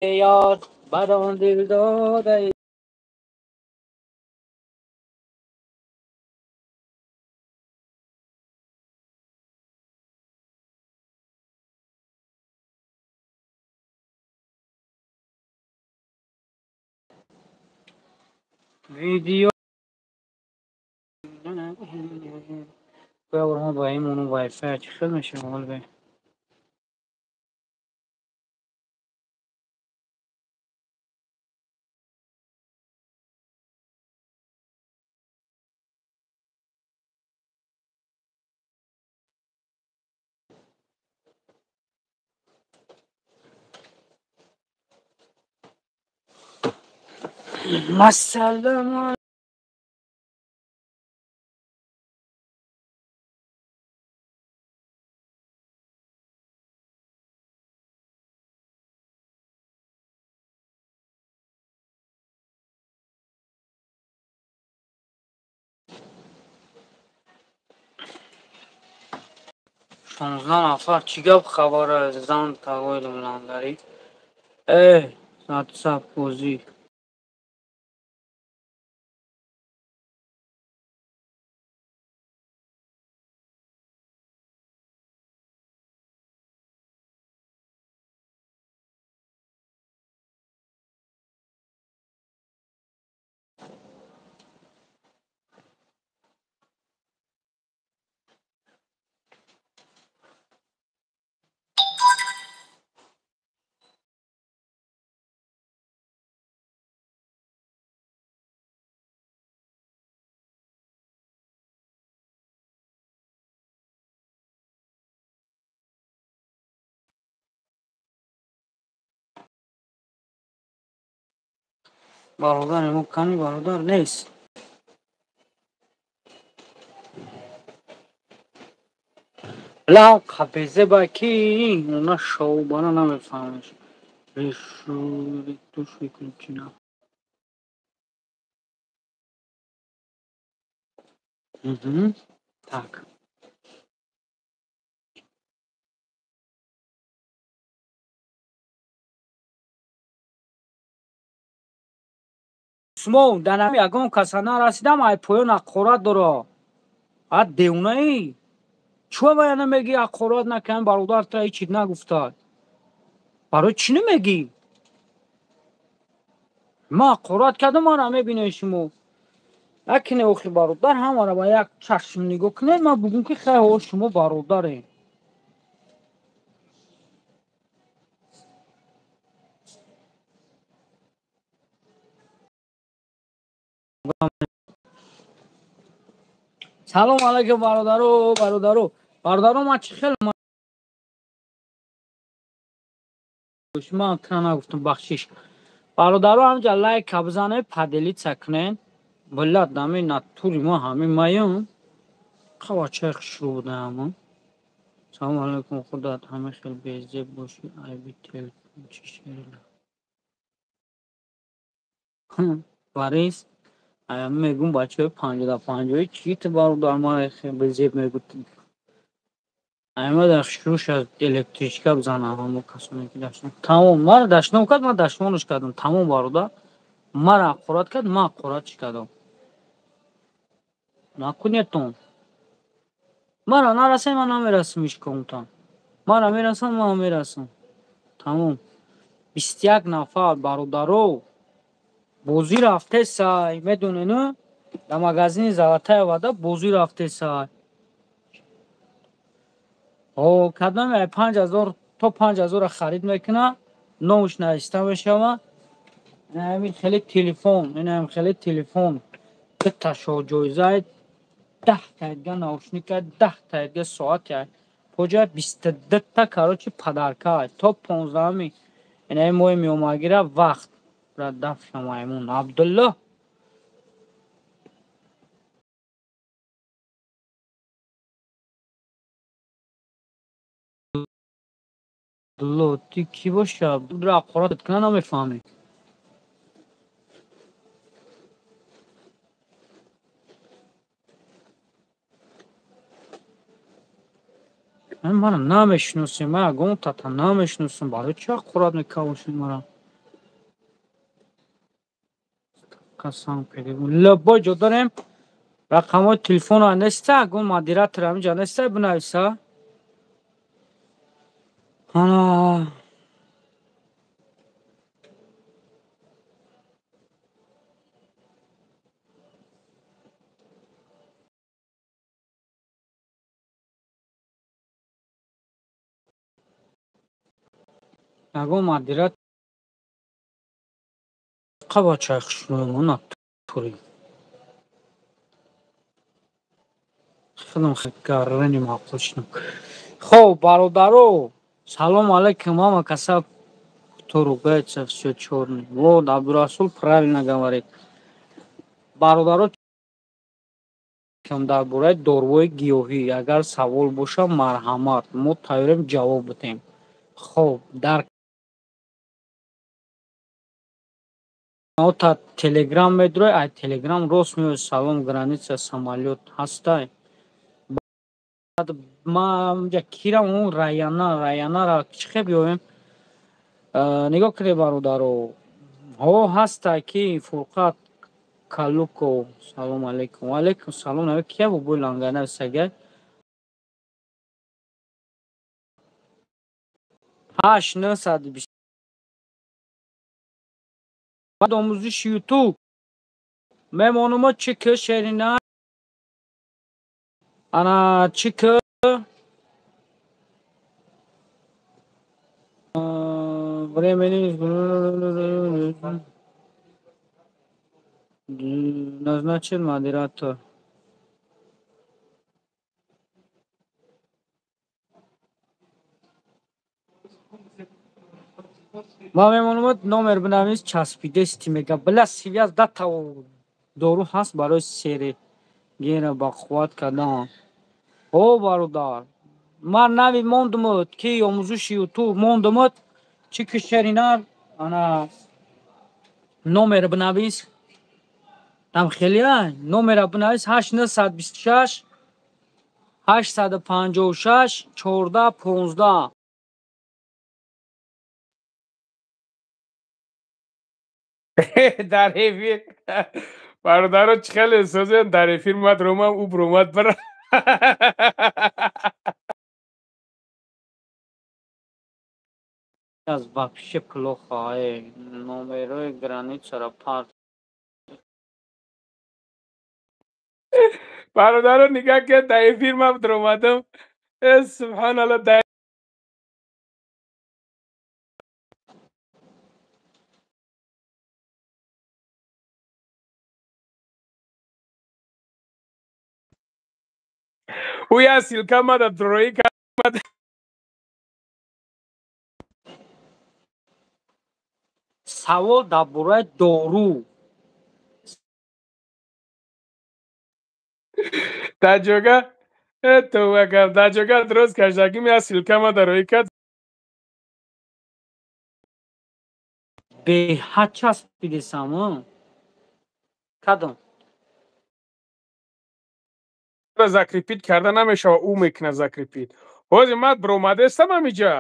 Ёр бар он дил додаӣ. Видео ба имону вайфай чӣ хел мешавад? Бе масалан 16 нафар. Чӣ гап хабар зан тагои лангарӣ? Э сатсап бозӣ. Бародари мо кани, бародар нест. Лав қабезе ба ки она шоубана намефаҳмаш. Туш выключена. Так. Шумо дар ягон каса нарасидам, ай поён ҳақорат доро. А девонаӣ? Чӯ вая намегӣ, ҳақорат накунам, бародар тра ҳеҷ чиз нагуфтад. Барои чӣ намегӣ? Ман ҳақорат кардам, мара мебинед шумо. Накунед охи бародар, ҳамаро ба як чашм нигоҳ кунед, ман бугум ки хай ҳо шумо бародарем. Салом алайкум бародаро, бародаро. Бародаро, ман чӣ хел ман тра нагуфтам, бахшиш. Бародаро, ҳамҷа лайка бизанед, поделиться кунед. Валлат ҳамин натури мо ҳамин маём. Қавачаи хушрӯ будаам. Салом алайкум, худат ҳамин хел безеб бошӣ, айби телефон чӣ шерила. Варис мегум бачаҳои 50-50 чӣ ту бародар ма безеб мегӯ. Аймада хушрӯш аз электричка бизанам ҳамо касоне ки дашном. Тамом, мара дашном кард, ман дашномаш кардам. Тамом бародар. Мара ҳақорат кард, ман ҳақоратш кардам. Накунетон. Мара нарасем, ман намерасам ҳеҷ. Мара мерасам, ман мерасам. Тамом. 21 нафар бародаро. Бозӣ рафтесай, медонед, дар магазини Золотая вода бозӣ рафтесай. О, кадоме 5000 то 5000 харид мекунад, номаш нависта мешавад. Ҳамин хеле телефон, инам хеле телефон. Дута шоҳ-ҷоиза, 10 та дига наушника, 10 та дига соати поҷа, 22 та, короче, подарка. То 15-уми инаи моҳи меомагира вақт. Дафша маймун Абдулло. Абдулло, ти кӣ боша? Абдулло ҳақорат кунад, намефаҳмӣ. Мара намешиносем, ман ягон тата намешиносам. Барои чӣ ҳақорат мекавошед мара? Касан Любой ҷо дорем. Рақамҳои телефона неста, гун модератор ҳаминҷа неста, бинависа. Ана ягон модератор қабачай хушнуем натури. Худам гаррани маъқул шудам. Хоб, бародаро, салом алейкум ҳама каса, кто ругается, всё чёрный. Вот, Абдурасул правильно говорит. Бародаро, дар бораи доруҳои гиёҳӣ агар савол боша, марҳамат, мо тайёрем ҷавоб бидиҳем. Хоб, дар та Телеграм медурой, ай Телеграм рост меои. Салом, граница самолёт ҳастай. Баъд ма инҷа кирам, он Раяна, Раянара чӣ хел биёем? Нигоҳ кунед, бародаро. Ҳо, ҳастай ки Фурқат Калуков. Салом алейкум. Ва алейкум салом. Нави кия бобои лангай нависагай? 8 920. Баъд омӯзиши Ютуб мемонумо чӣ ки шерина ана чӣ ки времени назначен модератор. Ма мемонумад, номер бинавис, часпидести мега била связь дата дору ҳаст барои сери гера ба қувват кардан. О бародар, ман нави мондумуд ки омӯзиши Ютуб мондумуд чӣ ки шеринар ана номер бинавис там хелия номера бинавис 8 926 856 14 15. Дар эфир бародаро чӣ хеле созен, дар эфир мад ромам, ӯ бромад бара. Аз вообще плохо, номерои границара парт. Бародаро, нигоҳ кед, дар эфир ман ромадам, э субҳаналло, дар ӯ як ссылка мада дроӣ кард. Савол дар бораи дору. Дар ҷога э товба кардам, дар ҷога дуруст кашдагим, як ссылка мада роӣ кард. Беҳад часпидесам кадом. Закрепить карда намешава, ӯ мекунад закрепить. Ҳозир ман биромадестам ҳамиҷа.